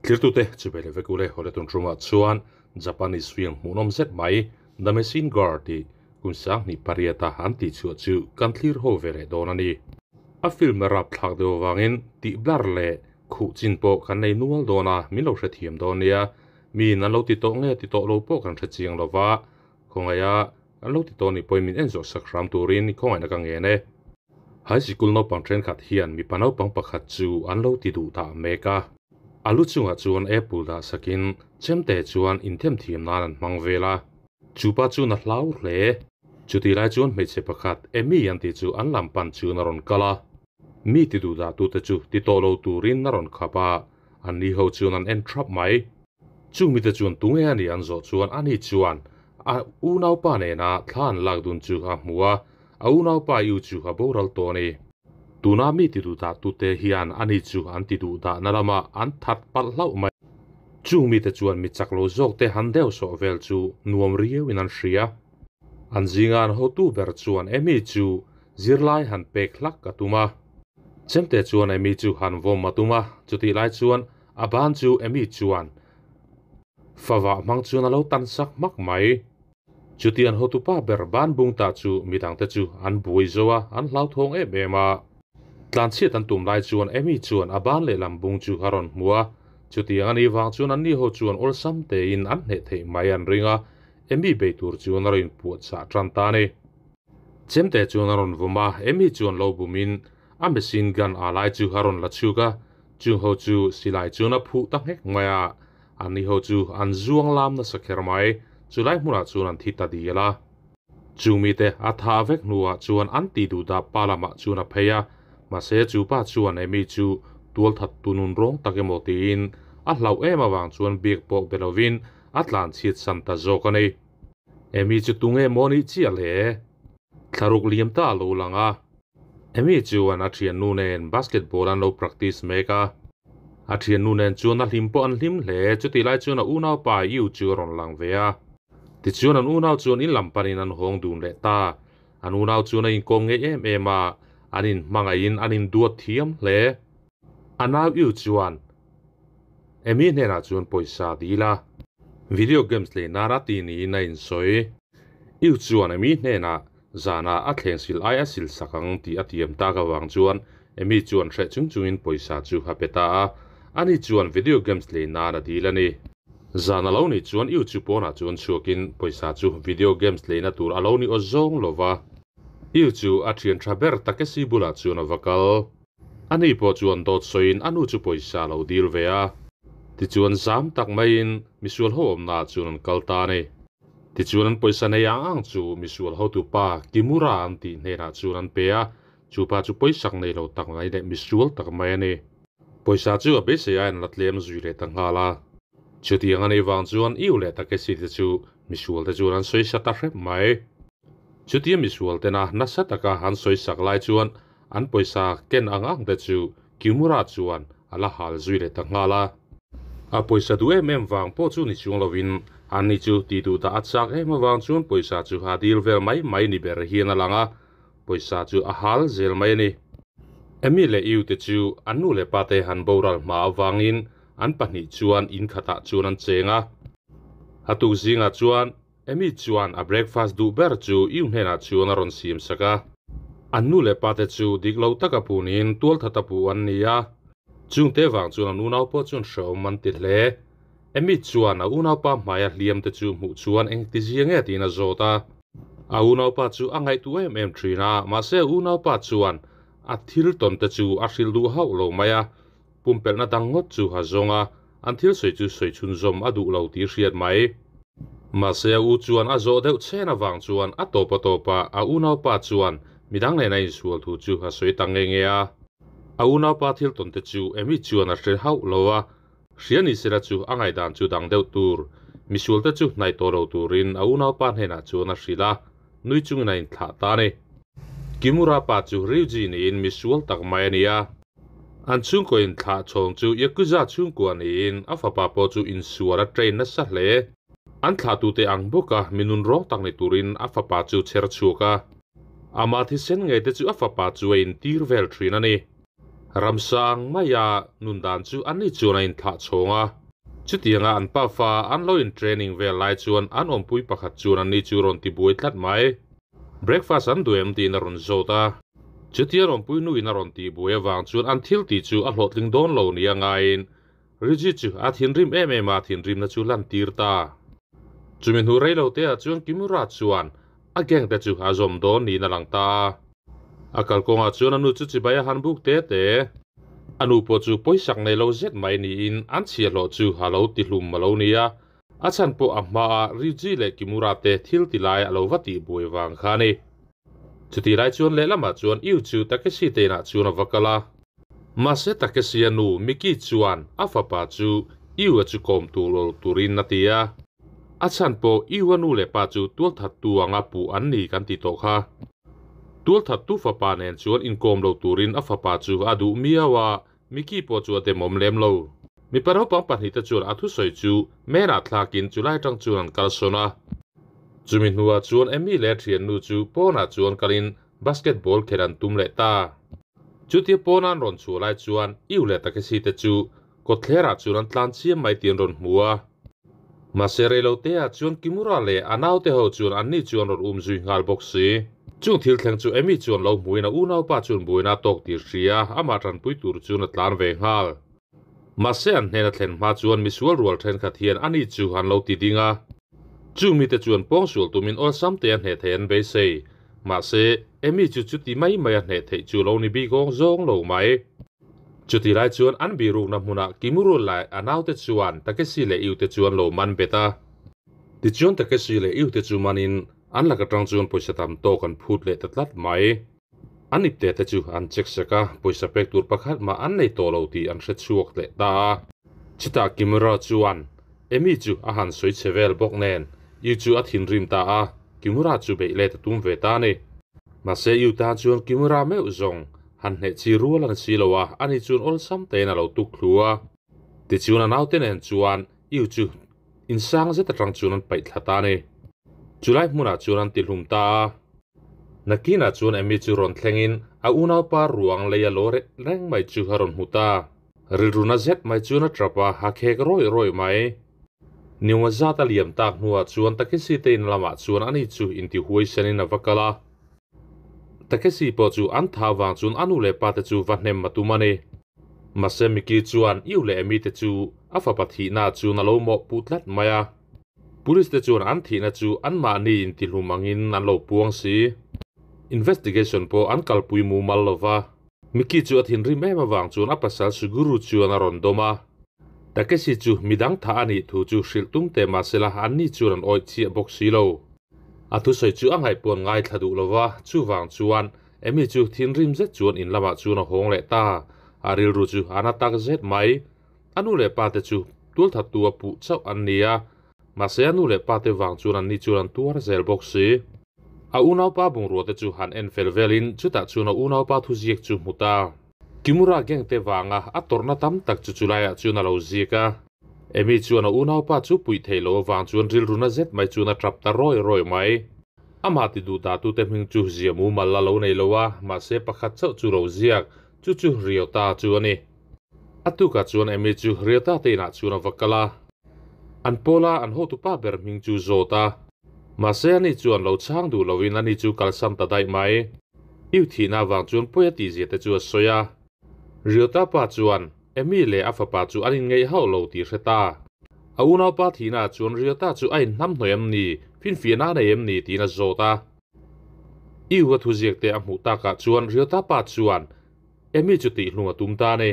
Thirtute chu be leh vek ule hawle tun tumah chuan Japanese film hmuhnawm zet mai The Machine Girl tih kum 2008 a an tih chhuah chu kan thlir ho ve leh dawn a ni. A film a rapthlak deuh avangin tih blar leh khuh chin pawh kan nei nual dawn a, min lo hrethiam dawn nia. Miin an lo ti tawh nge ti tawh lo pawh kan hre chiang lo va, khawngaiha an lo ti tawh nih pawhin min en zawh sak hram turin khawngaihna ka ngen e. High sikul naupang thenkhat hian mipa naupang pakhat chu an lo ti duh dah mek a. A lu chungah chuan apple dah sakin chemte chuan inthemthiam nan an hmang vel a. Chu pa chuan a hlau hle. Chutih lai chuan hmeichhe pakhat Amy an tih chu an lam pan chuan a rawn kal a. Mi ti duh dah tute chu ti tawh lo turin a rawn khap a, an ni ho chuan an en thap mai. Chung mite chuan tunge a nih an zawh chuan ani chuan a unaupa nena thla an lak dun chu a hmu a, a unaupa iu chu a boral tawh a ni. Tuna mi ti duh dah tute hian ani chu an ti duh dahna lamah an that palh hlauh mai. Chung mite chuan mi chak lo zawk te han deuh sawh vel chu nuam riauin an hria. An zinga an hotu ber chuan Amy chu zirlai han pek hlak a tum a. Chemte chuan Amy chu han vawm a tum a, chutih lai chuan A ban chu Amy chuan favah hmang chuan a lo tan sak hmak mai. Chuti an hotupa ber ban bung ta chu midangte chu an buai zo a, an hlauthawng em em a. Tlanchhiat an tum lai chuan Amy chuan a ban lehlam bung chu a rawn hmu a, chutiang a nih vang chuan anni ho chuan awlsam tein an hneh theih mai an ring a, Amy bei tur chuan a rawn inpuahchah tan ta a ni. Chemte chuan a rawn vawm a, Amy chuan lo bumin a machine gun a lai chu a rawn la chhuk a, Chung ho chu silai chuan a phuh ta nghek mai a, anni ho chu an zuang lam nasa kher mai, chulai hmunah chuan an thi ta dial a. Chung mite a tha vek hnuah chuan an tih duh dah pa lamah chuan a phei a, mahse chu pa chuan Amy chu tualthat tu nun rawng tak emaw tiin a hlauh em avang chuan biak pawh be lovin a tlan chhiat san ta zawk a ni. Amy chu tunge maw nih chiah le? Thlaruk liam ta a lo lang a. Amy chuan a thiannu nen basketball an lo practice mek a. A thiannu nen chuan a hlim pawh an hlim hle, chutih lai chuan a unaupa Yu chu a rawn lang ve a. Tichuan an unau chuan in lam panin an hawng dun leh ta. An unau chuan a inkawm ngei em em a, an inhmangaihin an induat thiam hle. A nau Yu chuan Amy hnenah chuan pawisa a dil a. Video games lei nan a ti niin a insawi. Yu chuan Amy hnenah Zanah a thleng sil ai a sil sak ang tih a tiam tak avang chuan Amy chuan hreh chung chungin pawisa chu a pe ta a, ani chuan video games lei nan a dil a ni. Zan a lo nih chuan Yu chu pawnah chuan chhuakin pawisa chu video games leina tur a lo ni aw zawng lo va. Yu chu a thian tha ber Takeshi bulah chuan a va kal. Ani pawh chuan dawt sawiin a nu chu pawisa a lo dil ve a. Tichuan zam tak maiin misual ho awmnaah chuan an kal ta a ni. Tichuan an pawisa nei ang ang chu misual hotu pa Kimura an tih hnenah chuan an pe a, chu pa chu pawisak nei lo tak mai leh misual tak mai a ni. Pawisa chu a beisei a en la tlem zui leh ta nghal a. Chutiang a nih vang chuan Iu leh Takeshi te chu misual te chuan an sawisa ta hrep mai. Chutia misual tena nasa taka an sawisak lai chuan an pawisa ken ang ang te chu Kimura chuan a la hal zui leh ta nghal a. A pawisa duh em em vang pawh chu ni chuang lovin ani chu tih duh dah a chak em avang chuan pawisa chu a dil vel mai mai ni ber hian a lang a, pawisa chu a hal zel mai a ni. Amy leh Yu te chu an nu leh pa te han boral hma avangin an pahnih chuan in khatah chuan an cheng a. A tuk zingah chuan Amy chuan a breakfast duh ber chu Yu hnenah chuan a rawn siam sak a. An nu leh pate chu dik lo taka punin tualthata puh an ni a. Chungte vang chuan an unau pawh chuan hrehawm an ti hle. Amy chuan a unaupa hmaia hliam te chu hmuh chuan engti zia nge tiin a zawt a. A unaupa chu a ngaihtuah em em thin a, mahse a unaupa chuan a thil tawn te chu a hrilh duh hauh lo mai a. Pumpelhna dang ngawt chu a zawng a, an thil sawi chu sawi chhunzawm a duh lo tih hriat mai. Mahse a u chuan a zawh deuh chhen avang chuan a tawp a tawp a, a unaupa chuan midang nena insual thu chu a sawi ta nge nge a. A unaupa thil tawn te chu Amy chuan a hre hauh lo a, hria ni sela chu a ngaihdan chu dang deuh tur. Misual te chu hnaih tawh lo turin a unaupa hnenah chuan a hrilh a, nui chungin a inthlah ta a ni. Kimura pa chu Ryuji niin misual tak mai a ni a. An chhungkaw inthlah chhawng chu Yakuza chhungkua niin a fapa pawh chu insual a train nasa hle. An thlahtute ang bawka mi nun rawng tak ni turin a fapa chu chher chhuak a. Ama thisen ngei te chu a fapa chu a intir vel thin a ni. Ramsa ang maia nun dan chu anni chuan a inthlah chhawng a. Chutianga an pafa an lo in training vel lai chuan an awmpui pakhat chuan anni chu rawn ti buai tlat mai. Breakfast an duh em tiin a rawn zawt a. Chutia rawnpui nuin a rawn tih buai avang chuan an thil tih chu a hlawhtling dawn lo nia ngaiin Ryuji chu a thinrim em em a, thinrimna chu lan tir ta. Chumi hnu rei lo teah chuan Kimura chuan a gang te chu a zawm dawn niin a lang ta a. A kalkawngah chuan a nu chu chibai a han buk te te. A nu pawh chu pawisak nei lo zet mai niin an chhiahhlawh chu a lo ti hlum a lo nia. A chhan pawh a hmaah Ryuji leh Kimura te thil ti lai a lo va tih buai vang kha a ni. Chutih lai chuan lehlamah chuan Yu chu Takeshi te inah chuan a va kal a. Mahse Takeshi-a nu Miki chuan a fapa chu Yu-a chu kawm tur lo turin a ti a. A chhan pawh Yu-a nu leh pa chu tualthattu anga puh an ni kan ti tawh kha. Tualthattu fapa nen chuan inkawm lo turin a fapa chu a duh miau a, Miki pawh chu a demawm lem lo. Mipa naupang pahnihte chuan a thusawi chu Mena thlakin chulai atang chuan an kalsawn a. Chumi hnuah chuan Emmy leh a thiannu chu pawnah chuan kalin basketball khelh an tum leh ta. Chutia pawna an rawn chhuah lai chuan Iu leh Takeshi te chu kawtthlerah chuan an tlan chiam mai tih an rawn hmu a. Mahse reiloteah chuan Kimura leh a naute ho chuan anni chu an rawn um zui nghal bawk si. Chung thil thleng chu Amy chuan lo hmuin a unaupa chuan buaina a tawk tir hria, amah tanpui tur chuan a tlan ve nghal. Mahse an hnena thlen hma chuan misual rual thenkhat hian ani chu an lo ti ding a. Chung mite chuan pawngsual tumin awlsam te a hneh theih an beisei. Mahse Amy chu chuti mai mai a hneh theih chu lo ni bik awng zawng lo mai. Chuti lai chuan an birukna hmunah Kimura leh a naute chuan Takeshi leh Yu te chu an lo man bet a. Tichuan Takeshi leh Yu te chu manin an lak atang chuan pawisa tam tawk an phut leh ta tlat mai. An ipte te chu an check sek a, pawisa pek tur pakhat mah an nei tawh lo tih an hre chhuak leh ta a. Chutah Kimura chuan Emi chu a han sawi che vel bawk nen Yu chu a thinrim ta a, Kimura chu beih let a tum ve ta a ni. Mahse Yu tan chuan Kimura meuh zawng han hneh chi rual a ni si lo a, ani chuan awlsam tein a lo tuk thlu a. Tichuan a naute nen chuan Yu chu insang zet atang chuan an paih thla ta a ni. Chulai hmunah chuan an tihlum ta a. Nakinah chuan Amy chu rawn thlengin a unaupa ruang lei a lo reh reng mai chu a rawn hmu ta. Rilruna zet mai chuan a tap a, a khek rawih rawih mai. Niunga zat a liam tak hnuah chuan Takeshi te in lamah chuan ani chu intihuaisenin a va kal a. Takeshi pawh chu an tha vang chuan a nu leh pa te chu va hnem a tum a ni. Mahse Miki chuan Iu leh Amy te chu a fapa thihna chuan a lo mawhpuh tlat mai a. Police te chuan an thihna chu anmahni intihlum angin an lo puang si. Investigation pawh an kalpui mumal lo va. Miki chu a thinrim em avang chuan a pasal Suguru chuan a rawn dawm a. Takeshi chu midang thah a nih thu chu hrilh tum teh mahsela anni chuan an awih chiah bawk si lo. A thusawi chu a ngaihpuan ngaithla duh lo va, chuvang chuan Amy chu thinrim zet chuan in lamah chuan a hawng leh ta. A rilru chu a na tak zet mai. A nu leh pa te chu tualthattu a puh chauh an ni a, mahse a nu leh pa te vang chuan anni chuan an tuar zel bawk si. A unaupa bungrua te chu han en fel velin chutah chuan a unaupa thuziak chu hmu ta. Kimura gang te vanga a tawrhna tam tak chu chulaiah chuan a lo ziak a. Amy chuan a unaupa chu puih theih loh avang chuan rilruna zet mai chuan a tap ta rawi rawi mai. Amah ti duh dahtute hming chu zia mumal a lo nei lo a, mahse pakhat chauh chu ro ziak, chu chu Ryota chu a ni. A tukah chuan Amy chu Ryota te inah chuan a va kal a. An pawla an hotupa ber hming chu zawt a. Mahse ani chuan lo chhang duh loin ani chu kalsam ta daih mai. Iu thihna avang chuan pawi a tihzia te chu a sawi a. Ryota pa chuan Amy leh a fapa chu an inngeih hauh lo tih hre ta. A unaupa thihnaah chuan Ryota chu a inhnamhnawih em ni, finfiahna a nei em ni tiin a zawt a. Iu a thuziak te a hmuh takah chuan Ryota pa chuan Amy chu tihhlung a tum ta a ni.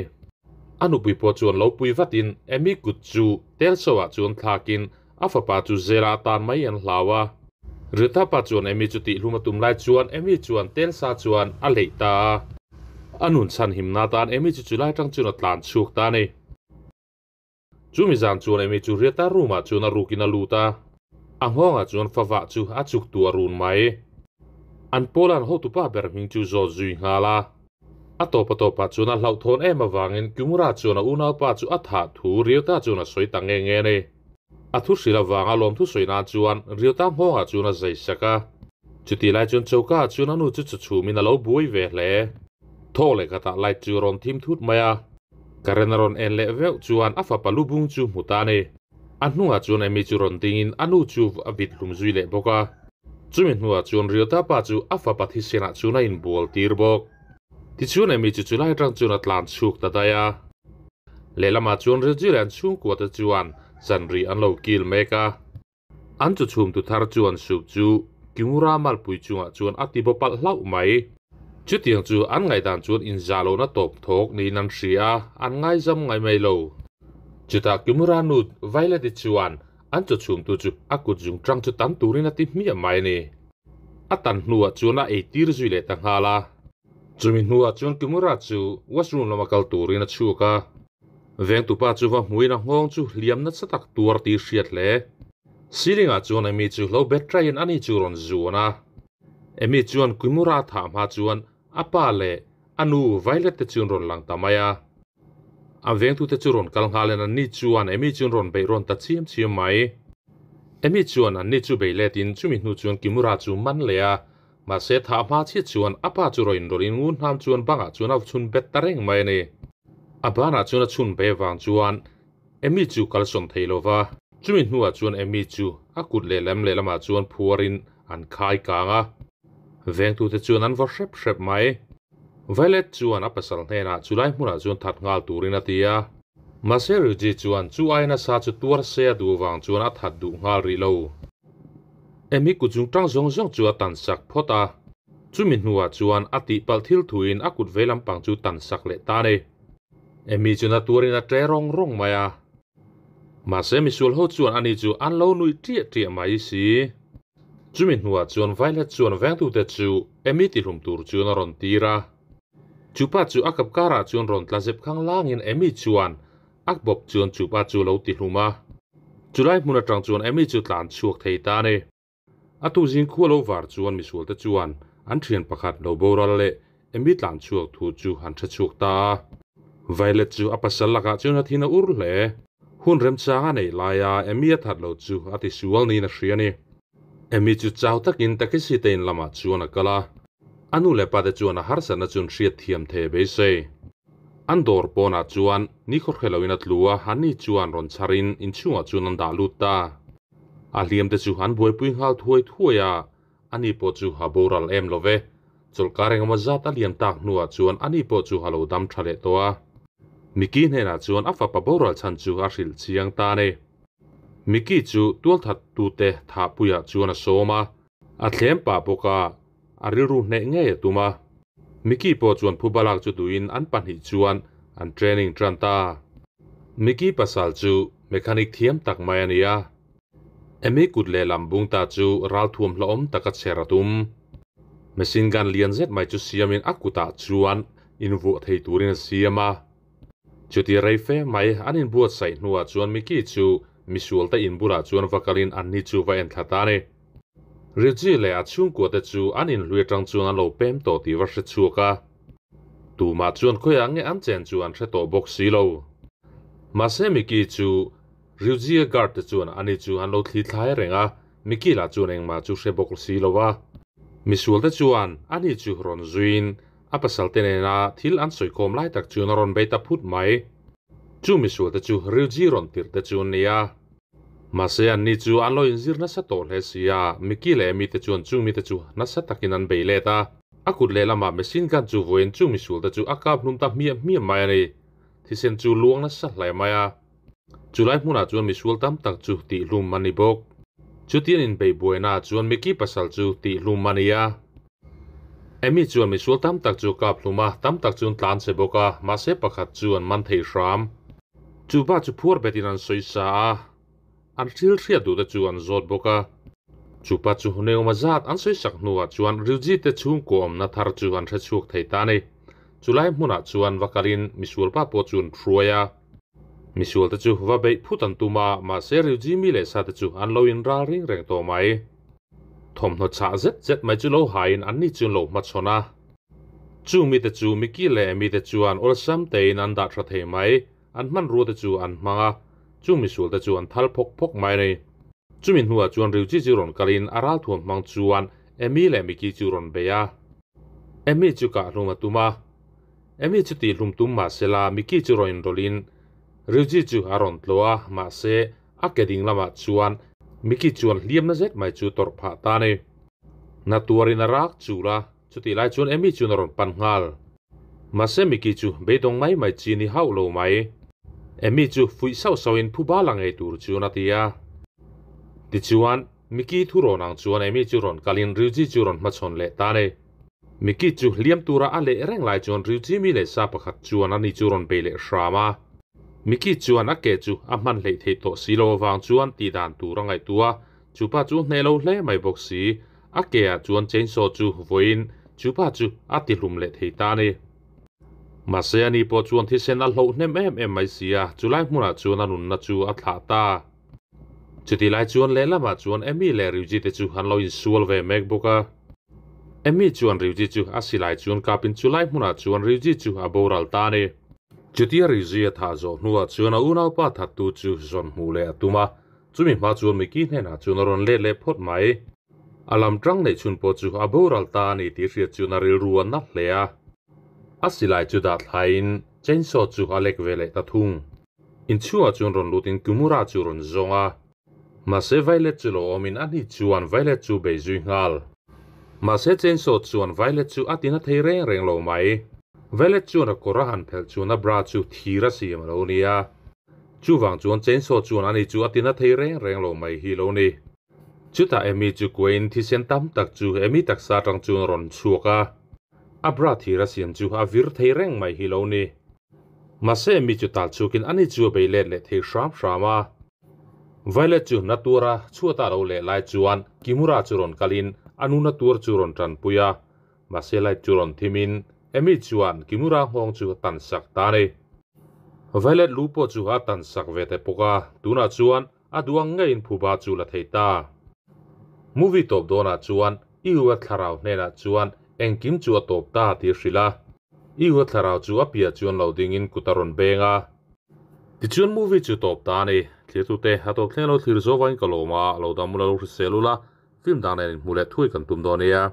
A nupui pawh chuan lo pui vatin Amy kut chu tel chauhah chuan thlakin a fapa chu zela atan mai an hlau a. Ryota pa chuan Amy chu tihhlum a tum lai chuan Amy chuan tel sa chuan a leih ta a. A nun chhan himna atan Amy chu chulai tang chuan a tlan chhuak ta a ni. Chumi zan chuan Amy chu Riata room ah chuan a rukin a lut a, a nghawngah chuan favah chu a chuk tu a run mai. An pawlan hotupa ber hming chu zawt zui nghal a. A tawp a tawpah chuan a hlauhthawn em avangin Kimura chuan a unaupa chu a thah thu Riata chuan a sawi ta nge nge a ni. A thu hrilh avanga lawmthu sawi nan chuan Riata nghawngah chuan a zai sak a. Chutih lai chuan choka ah chuan a nu chu chawchhumin a lo buai ve hle. Thaw leh khatah light chu rawn thim thut mai a, current a rawn en leh veuh chuan a fapa lu bung chu hmu ta a ni. A hnungah chuan Amy chu rawn dingin a nu chu a vit hlum zui leh bawk a. Chumi hnuah chuan Ryota pa chu a fapa thisenah chuan a inbual tir bawk. Tichuan Amy chu chulai atang chuan a tlan chhuk ta daih a. Lehlamah chuan Ryuji leh an chhungkua te chuan zanri an lo kil mek a. An chu chhumtu thar chuan soup chu Kimura malpui chungah chuan a ti baw palh hlauh mai. Chutiang chu an ngaihdan chuan inzah lohna tawp thawk niin an hria a, an ngaizam ngai mai lo. Chutah Kimura nu Violet-i chuan an chaw chhumtu chu a kut zung tang chu tan turin a ti hmiah mai a ni. A tan hnuah chuan a eitir zui leh ta nghal a. Chumi hnuah chuan Kimura chu washroom lama kal turin a chhuak a. Vengtupa chu va hmuin a nghawng chu hliam nasa tak tuar tih hriat hle. Ceiling ah chuan Amy chu hlo bet taiin ani chu rawn zuan a. Amy chuan Kimura thah hma chuan a pa leh a nu Violet te chuan rawn lang ta mai a. A vengtute chu rawn kal nghal in anni chuan Amy chuan rawn beih rawn ta chiam chiam mai. Amy chuan anni chu bei let in chumi hnu chuan Kimura chu man leh a, mahse thah hma chiah chuan a pa chu rawn inrawlh in ngun hnam chuan bangah chuan a chhun bet ta reng mai a ni. A banah chuan a chhun be vang chuan Amy chu kalsawn thei lo va. Chumi hnuah chuan Amy chu a kut lehlam lehlamah chuan phuarin an khai kang a. Vengtute chuan an vaw hrep hrep mai. Violet chuan a pasal hnenah chulai hmunah chuan that nghal turin a ti a. Mahse Ryuji chuan chu ai nasa chu tuar se a duh vang chuan a that duh nghal rih lo. Amy kut zung tang zawng zawng chu a tan sak phawt a. Chumi hnuah chuan a tihpalh thil thuin a kut vei lampang chu tan sak leh ta a ni. Amy chu na tuarin a ṭe rawng rawng mai a. Mahse misual ho chuan ani chu an lo nuih ṭiah ṭiah mai si. Chumi hnuah chuan Violet chuan vengtute chu Amy tihlum tur chuan a rawn tir a. Chupa chu a kap karah chuan rawn tla zep khang langin Amy chuan a bawp chuan chupa chu lo tihlum a. Chulai hmun atang chuan Amy chu tlan chhuak thei ta a ni. A tu zing khua lo var chuan misualte chuan an thian pakhat lo boral leh Amy tlan chhuak thu chu an hre chhuak ta a. Violet chu a pasal lakah chuan a thin a ur hle. Hun remchang a neih laia Amy a that lo chu a ti sual niin a hria a ni. Amy chu chau takin Takeshi te in lamah chuan a kal a. A nu leh pate chuan a harsatna chu an hriat thiam thei a beisei. An dawr pawnah chuan nikhaw hre loin a tlu a, anni chuan rawn chharin inchhungah chuan an dah lut ta. A hliamte chu an buaipui nghal thuai thuai a, ani pawh chu a boral em lo ve. Chawlhkar engemaw zat a liam tak hnuah chuan ani pawh chu a lo dam tha leh tawh a. Mickey hnenah chuan a fapa boral chhan chu a hrilh chiang ta a ni. Mickey chu tualthattute thahpuiah chuan a sawm a, a thlem pah bawk a, a rilru hneh ngei a tum a. Mickey pawh chuan phubalak chu duhin an pahnih chuan an training tan ta. Mickey pasal chu mechanic thiam tak mai a ni a. Amy kut lehlam bung ta chu ralthuam hlauhawm taka chher a tum. Machine gun lian zet mai chu siamin a kutah chuan invuah thei turin a siam a. Chuti rei fe mai an inbuatsaih hnuah chuan Mickey chu misualte inbulah chuan va kalin anni chu va enthla ta a ni. Ritchie leh a chhungkuate chu an inhlui atang chuan an lo pem tawh tih va hre chhuak a. Tumah chuan khawiah nge an chen chu an hre tawh bawk si lo. Mahse Mickey chu Ryuji-a guard te chuan ani chu an lo thli thlai reng a, Mickey lah chuan engmah chu hre bawk si lo a. Misualte chuan ani chu rawn zuiin a pasalte nena thil an sawikhawm lai tak chuan a rawn bei ta phut mai. Chu misualte chu Ryuji rawn tirh te chu an ni a. Mahse anni chu an lo inzir nasa tawh hle si a, Mickey leh Amy te chuan chung mite chu nasa takin an bei let a. A kut lehlamah machine gun chu vawiin chung misual te chu a kap hlum ta hmiah hmiah mai a ni. Thisen chu luang nasa hle mai a. Chulai hmunah chuan misual tam tak chu tihhlum a ni bawk. Chutian inbeih buainaah chuan Mickey pasal chu tihhlum a ni a. Amy chuan misual tam tak chu kap hlum a, tam tak chu an tlan che bawk a, mahse pakhat chu an man thei hram. Chu pa chu phuar betin an sawi sa a, an thil hriat duh te chu an zawt bawk a. Chu pa chu Neoma zat an sawi sak hnuah chuan Ryuji te chhungkaw awmna thar chu an hre chhuak thei ta a ni. Chulai hmunah chuan va kalin misual pa pawh chu an hruai a. Misual te chu va beih phut an tum a, mahse Ryuji mi leh sa te chu an lo inral ring reng tawh mai. Thawmhnaw chhah zet zet mai chu lo haiin anni chu an lo hmachhawn a. Chung mite chu Mickey leh Amy te chuan awlsam tein an dah tha thei mai, an hmanrua te chu an hmang a, chung misual te chu an thal phawk phawk mai a ni. Chumi hnuah chuan Ryuji chu rawn kalin a ralthuam hmang chuan Amy leh Mickey chu rawn bei a. Amy chu kah hlum a tum a. Emi chu tihhlum tum mah sela Miki chu rawn inrawlhin Ryuji chu a rawn tlawh a, mahse a ke ding lamah chuan Miki chuan hliamna zet mai chu tawrh phah ta a ni. Na tuarin a rak chul a, chutih lai chuan Emi chuan a rawn pan nghal. Mahse Miki chu beidawng mai mai chi ni hauh lo mai. Emi chu fuih sauh sauhin phuba la ngei tur chuan a ti a. Tichuan, Miki thu rawn ang chuan Emi chu rawn kalin Ryuji chu rawn hmachhawn leh ta a ni. Miki chu hliam tura a leh reng lai chuan Ryuji mi leh sa pakhat chuan ani chu rawn bei leh hram a. Miki chuan a ke chu a hman hleih theih tawh si lo avang chuan tih dan tur a ngaihtuah a, chupa chu hneh lo hle mai bawk si. A ke ah chuan chainsaw chu vawiin chupa chu a tihlum leh thei ta a ni. Mahse ani pawh chuan thisen a hloh hnem em em mai si a, chulai hmunah chuan a nunna chu a thlah ta. Chutih lai chuan lehlamah chuan Amy leh Ryuji te chu an lo insual ve mek bawk a. Amy chuan Ryuji chu a silai chuan kapin chulai hmunah chuan Ryuji chu a boral ta a ni. Chutia Ryuji a thah zawh hnuah chuan a unaupa thattu chu zawn hmuh leh a tum a, chumi hma chuan Miki hnenah chuan a rawn let leh phawt mai. A lam tang neih chhun pawh chu a boral ta a ni tih hriat chuan a rilru a na hle a. A silai chu dah thlaiin chainsaw chu a lek ve leh ta thung. Inchhungah chuan rawn lutin Kimura chu rawn zawng a. Mahse Violet chu lo awmin a hni chuan Violet chu bei zui nghal. Mahse chainsaw chuan Violet chu a tina thei reng reng lo mai. Violet chuan a kawr a han phelh chuan a bra chu thir a siam a lo ni a. Chuvang chuan chainsaw chuan ani chu a tina thei reng reng lo mai hi lo ni. Chutah Amy chu kuain thisen tam tak chu Amy taksa atang chuan a rawn chhuak a. A bra thir a siam chu a vir thei reng mai hi lo ni. Mahse mi chu tal chhukin ani chu a bei let leh thei hram hram a. Violet chu na tuara chhuata a lo leh lai chuan Kimura chu rawn kalin a nu na tuar chu rawn tanpui a. Mahse light chu rawn thimin Amy chuan Kimura nghawng chu a tan sak ta a ni. Violet lu pawh chu a tan sak ve ta bawk a, tunah chuan a duh ang ngeiin phuba chu la thei ta. Movie tawp dawnah chuan Iu-a thlarau hnenah chuan engkim chu a tawp ta tih a hrilh a. Iu-a thlarau chu a piah chuan lo dingin kut a rawn beng a. Tichuan movie chu tawp ta a ni. Thirtute a tawp thleng lo thlir zawk vangin ka lawm a, lo dam ula lo hrisel ula, film dang nen inhmuh leh thuai kan tum dawn nia.